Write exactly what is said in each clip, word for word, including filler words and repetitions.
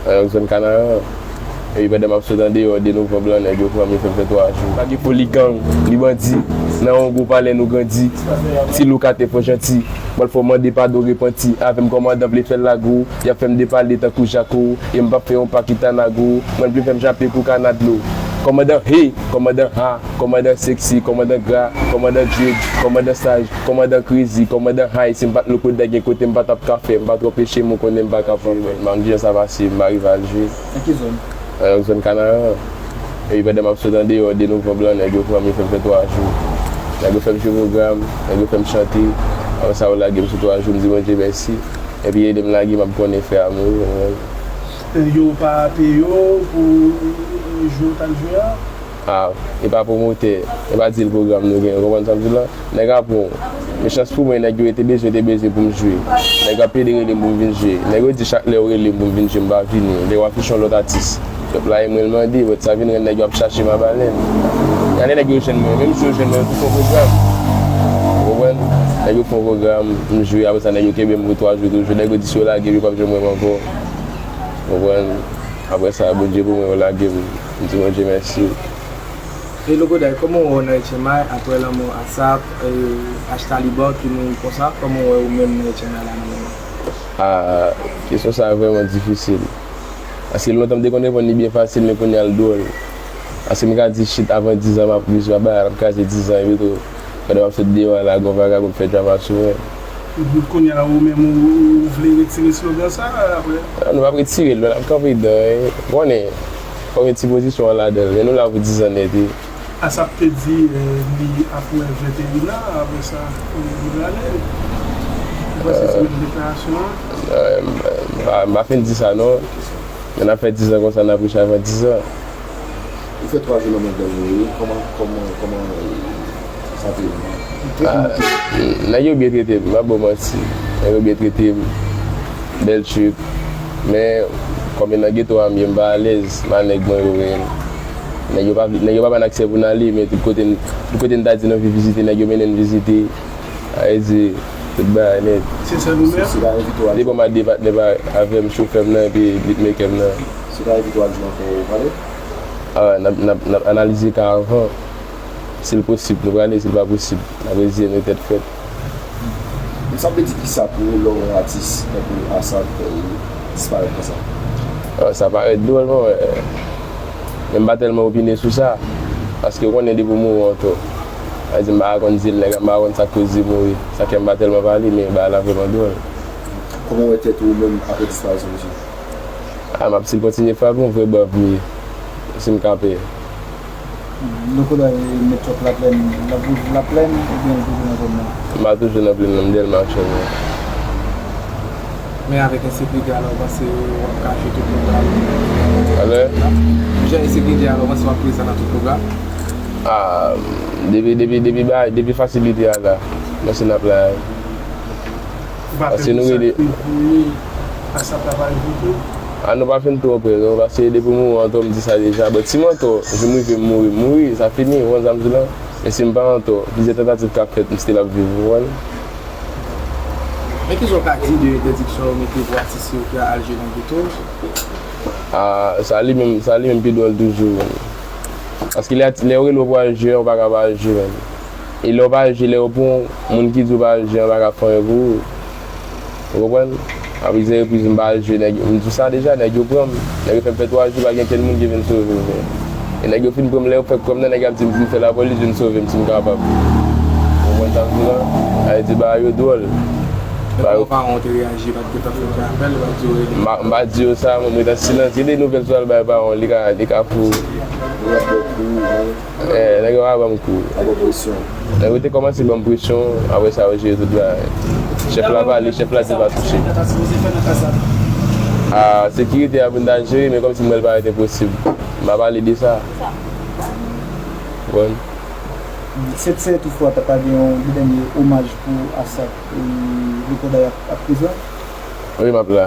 Nan zòn Kanaran. Epi pandan m ap sot andeyò, de novanm lan, nèg yo pran m, yo fè m fè twa jou. Pa gen foli gang, ni bandi. Nan yon gwo palè nou grandi. Ti lou kate fò janti. Mwen fò mande padon repanti. Avè m kòmandan vle fè lago. Y ap fè m depale tankou jako. E m p ap fè yon pa ki ta nago. Mwen vle fè m jape kou kana dlo. Kòmandan he, kòmandan ha. Kòmandan sexy, kòmandan gra, kòmandan dread, kòmandan saj, kòmandan crazy, kòmandan high. Si m pa t loko dèyè kote m pa t ap ka fè, m pa twò peche, m konnen m pa ka fè. Mank jan sa pase, m pa rive al jwe. Nan ki zòn? Nan zòn Kanaran. Epi pandan m ap sot andeyò, de novanm lan, nèg yo pran m, yo fè m fè twa jou. Nèg yo fè m jwe pwogram, nèg yo fè m chante. Apre sa, yo lage m sou twa jou, m di Bondye mèsi. Epi ede m lage, m ap konnen frè a mouri, w konprann? Yo pa peye w pou jwe w t al jwe a? A, e pa pwomotè, e pa deal pwogram nou gen, ou konprann sa m di w la? Nèg ap pran w. Men chans pou mwen, nèg yo te bezwen, te bezwen pou m jwe. Nèg ap pede rele m pou m vin jwe. Nèg yo di chak lè yo rele m pou m vin jwe, m pa vini. Lè yo afiche yon lòt atis, yo plwaye mwen l mande, but sa vin rann nèg yo ap chache m a balèn. Gade nèg yo jwenn mwen, menm si yo jwenn mwen, yo tou fè yon pwogram. Ou konprann? Nèg yo fè yon pwogram, m jwe, apre sa nèg yo kenbe m pou twa jou toujou. Nèg yo di si yo lage m, yo p ap janm wè m ankò. Ou konprann? Apre sa, Bondye pou mwen, yo lage m. M di Bondye mèsi. E Loco Day, kòman w wè w nan H M I apre lanmò Asap, e, Ashtali Bar ki mouri konsa? Kòman w wè ou menm nan H M I la nan moman? A, kesyon sa a vrèman difisil. Paske lontan m te konn reponn li byen fasil, men kounye a l dwòl. Paske m ka di shit avan diz an m ap rizwa bagay, l ap kraze diz an epi tou. Pandan m ap sot deyò a la, gon vagabon k fè drama sou mwen. Mhm. Kounye a la, ou menm, ou, ou vle retire slogan sa a apre? Non, nou p ap retire l, non, n ap kanpe dan, wi. Ou konnen, fòk gen ti pozisyon an ladan l, men nou la pou diz an nèt, wi. Asap te di, eh, li ap wè vèteyen an, apre sa, eh, li prale. Ou panse se menm deklarasyon an? Eh, m, m pa, m pa fin di sa, non. Men n ap fè diz an konsa, n ap riche avan diz an. Ou fè twa jou nan men gang yo, wi. Kòman, kòman, kòman, eh, sa te ye? Ah, nèg yo byen trete m, m ap ba w manti. Nèg yo byen trete m. Bèl trip. Men, kòm e nan geto a m ye, m pa alèz. M a nèg mwen yo, men nèg yo pa, nèg yo pa ban aksè pou n ale, men tout kote n, tout kote n ta di n anvi vizite, nèg yo mennen n vizite. Sa vle di, tout bagay nèt. Se sèl ou menm? Depi m a de patnè pa avè m, chofè m nan, epi beatmaker m nan. Si w ta envite w al jwe ankò, ou prale? Ah, n ap, n ap, n ap analize ka avan. Si l posib, nou prale, si l pa posib, n ap reziye nou tèt frèt. Men sa vle di kisa pou ou lè w wè yon atis tankou Asap, eh, disparèt konsa? Ah, sa parèt dwòl, mwen, eh, men m pa tèlman opine sou sa. Paske w konnen depi w mouri w antò. Sa vle di m pa ka konn di l nèg la, m pa ka konn sa k koz li mouri. Sa fè m pa tèlman pale, men bagay la vrèman dwòl. Kòman w wè tèt ou menm apre disparisyon misye? Ah, m ap, si l kontinye frape, yon vrè bòf m ye. Si m kanpe. Loco Day met chòk Laplèn, l ap viv Laplèn oubyen l toujou nan zòn nan? M pa toujou nan plèn nan, m Dèlma aktyèlman. Men avèk ensekirite a la, w panse w ap ka jwe tout pwogram? Alò? Jan ensekirite a la, w panse w ap prezan nan tout pwogram? Ah, depi, depi, depi, depi fasilite a la, m panse n ap la. Ou pa pè pou sa k rive Asap la pa rive tou? Ah, nou pa fin twò prè, non, paske depi m mouri antò, m di sa deja. But si m antò, jou m rive m mouri, m mouri, sa fini, ou konn sa m di w la? Men si m pa antò, plizyè tantativ ka fèt, m still ap viv, ou konprann? Men kisa w ka di de entèdiksyon yo mete pou atis yo ki al jwe nan geto? Ah, sa li menm, sa li menm pi dwòl toujou, menm. Paske lè, lè yo rele w pou al jwe, ou pa ka pa al jwe, menm. E lè w pa al jwe, lè yo pran w, moun ki di w pa al jwe an pa ka fè anyen pou ou. Ou konprann? A plizyè repriz, m pa al jwe, nèg, m di w sa deja, nèg yo pran m. Nèg yo fè m fè twa jou, pa gen kenn moun ki vin sove m. E nèg yo fin pran m, lè yo fèk pran m nan, nèg yo ap di m pou m fè lapolis vin sove m si m kapab. Ou konprann sa m di w la? Sa vle di bagay yo dwòl. Kòman paran w te reyaji? Pa t gentan fè okenn apèl, yo pa t di w rele? M pa, m pa di yo sa, mwen, m ret an silans. Gen de nouvèl sou al bay paran w, li ka, li ka fou. Yo ap ba w kou, wi. Eh, nèg yo pa ban m kou. Ap ba w presyon. Nèg yo te kòmanse ban m presyon, apre sa yo jere tout bagay. Chèf la pale, chèf la di pa touche. Ah, sekirite a pou n ta jere, men kòmsi m wè l parèt enposib. M pa pale de sa. Bon. Sèt sè toutfwa ta ka gen yon dènye omaj pou Asap, e, Loco Day ap, ap prezan? Wi, m ap la.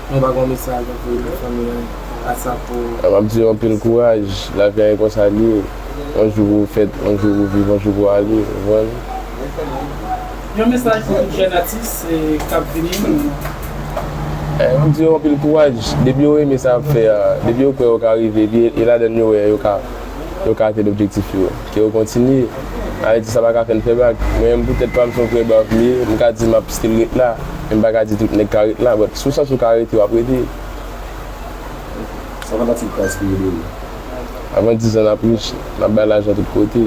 Nou pa gen yon mesaj pou voye pou fanmi an, Asap pou... M ap di yo anpil kouraj, lavi a e konsa l ye. Yon jou pou w fèt, yon jou pou w viv, yon jou pou w ale, ou konprann? Yon mesaj pou tout jèn atis, e, k ap vini. Eh, m di yo anpil kouraj. Depi yo renmen sa y ap fè a, depi yo kwè yo ka rive, epi e ladan l yo wè yo ka, yo ka atenn objektif yo, ke yo kontinye. Sa vle di sa pa ka fè n fè bak. Mwen menm, poutèt pa m, se yon frè brav m ye, m ka di m ap still ret la, men m pa ka di tout nèg ka ret la, but si w santi w ka rete, w ap rete. Sa fanatik pa espere de ou. Avan dizan n ap rich, n ap bay lajan tout kote.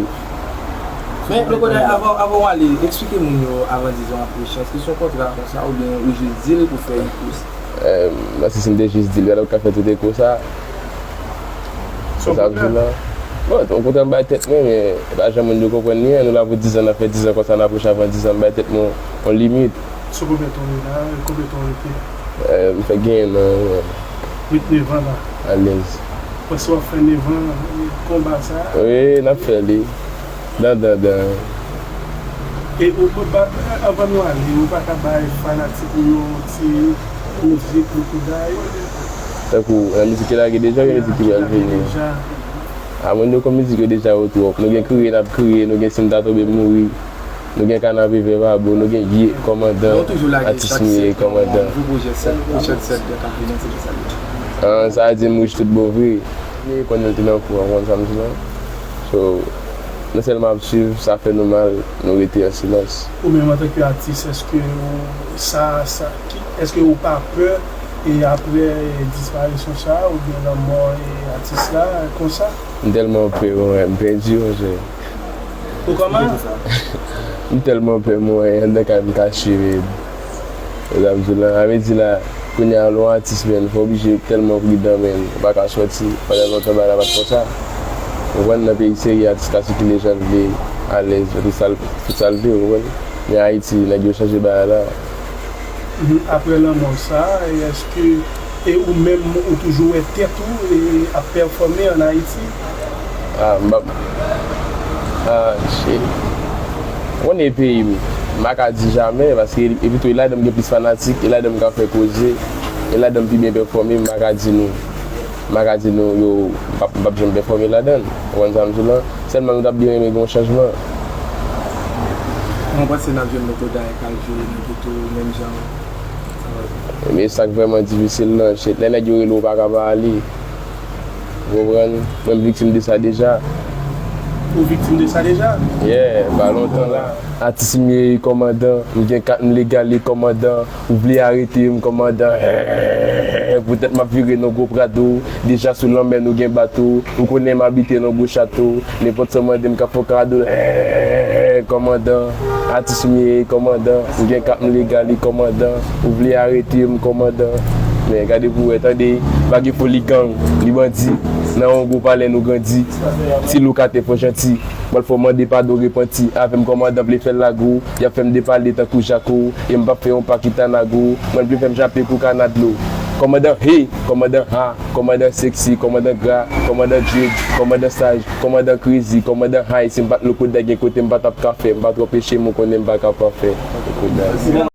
Men, Lokoday, avan, avan w ale, eksplike moun yo avan dizan w ap rich. Èske se yon kontra konsa oubyen ou jis di l pou fè yon pous? Eh, mwen, si, si m te jis di l, gade, w ka fè tout eko sa. Se yon kontra? Bon, yon kontra m bay tèt mwen, men e pa jan moun yo konprann li an. Nou la pou dizan, n ap fè dizan konsa, n ap rich avan dizan, m bay tèt mwen yon limit. Sou konbyen tan w ye la? Konbyen tan w rete? Eh, m fèk gen en an, wi. Met nevan la. Alèz. Panse w ap fè nevan konba sa? Wi, n ap fè li. Dan, dan, dan. E ou, ou pa, avan nou ale, ou pa ka bay fanatik ou yo yon ti mizik Lokoday? Tankou, nan mizik ki lage deja, oubyen mizik ki pral vini? Deja. A, moun yo konn mizik yo deja yo twòp. Nou gen kriye, n ap kriye, nou gen si m ta tonbe m mouri. Nou gen kanape vè pa bon, nou gen ye kòmandan, atis m ye kòmandan. Nouvo pwojè sèt, pwojè sèt k ap vini an, se ki sa l ye? Ah, sa a di m rich tout bon vre. Men konn li te nan kou an, w konprann sa m di la? So, nou sèlman ap swiv, sa fè nou mal, nou rete an silans. Ou menm antanke atis, èske ou, sa, sa, ki, èske ou pa pè e apre disparisyon sa a, oubyen lanmò e atis la, konsa? M tèlman pè, mwen, m pèdi, monchè. Ou kòman? M tèlman pè, mwen, anndan kay m kache, men. Sa m di w la, sa vle di la, kounye a, lè w atis, men, fò w oblije tèlman pridan, men, ou pa ka sòti. Pandan lontan, bagay la pa t konsa. Ou konprann, nan peyi serye, atis ka sikile jan l vle, alèz, fè tout sa l, tout sa l vle, ou konprann. Men Ayiti, nèg yo chanje bagay la. Mhm. Apre lanmò sa, e èske, e ou menm, ou toujou wè tèt ou e ap pèfòme ann Ayiti? Ah, m p ap, ah, shit. Ou konnen e peyi m, m pa ka di jamè, paske e pito e ladan m gen plis fanatik, e ladan m ka fè koze, e ladan m pi byen pèfòme, m pa ka di nou. M pa ka di nou, yo, m p ap, m p ap janm pèfòme ladan l. Ou konprann sa m di w la? Sèlman nou t ap byen renmen gen yon chanjman. Mwen panse n ap jwenn Lokoday k al jwe nan geto menm jan. Men sa k vrèman difisil lan, shit, lè nèg yo rele w, ou pa ka pa ale. Ou konprann? Mwen, m viktim de sa deja. Ou viktim de sa deja? Yeah, pa lontan la. Atis m ye, kòmandan, m gen kat m legal, e kòmandan. Ou vle arete m, kòmandan? Poutèt m ap vire nan gwo prado. Deja sou lanmè nou gen bato. Ou konnen m abite nan gwo chato. Nenpòt sa w mande m ka fè w kado. Kòmandan, atis m ye, kòmandan. M gen kat m legal, e kòmandan. Ou vle arete m, kòmandan? Men gade pou w wè, tande, pa gen foli gang, ni bandi. Nan yon gwo palè nou grandi. Ti lokatè fò janti. Mwen fò mande padon, repanti. Avè m kòmandan vle fè l lago. Y ap fè m depale tankou jako. E m p ap fè yon pa ki ta nago. Mwen vle fè m jape kou kana dlo. Kòmandan he, kòmandan ha, kòmandan seksi, kòmandan gra, kòmandan dread, kòmandan saj, kòmandan krezi, kòmandan hay. Si m pa t Lokoday, gen kote m pa t ap ka fè. M pa twò peche, men w konnen m pa ka pafè. Lokoday.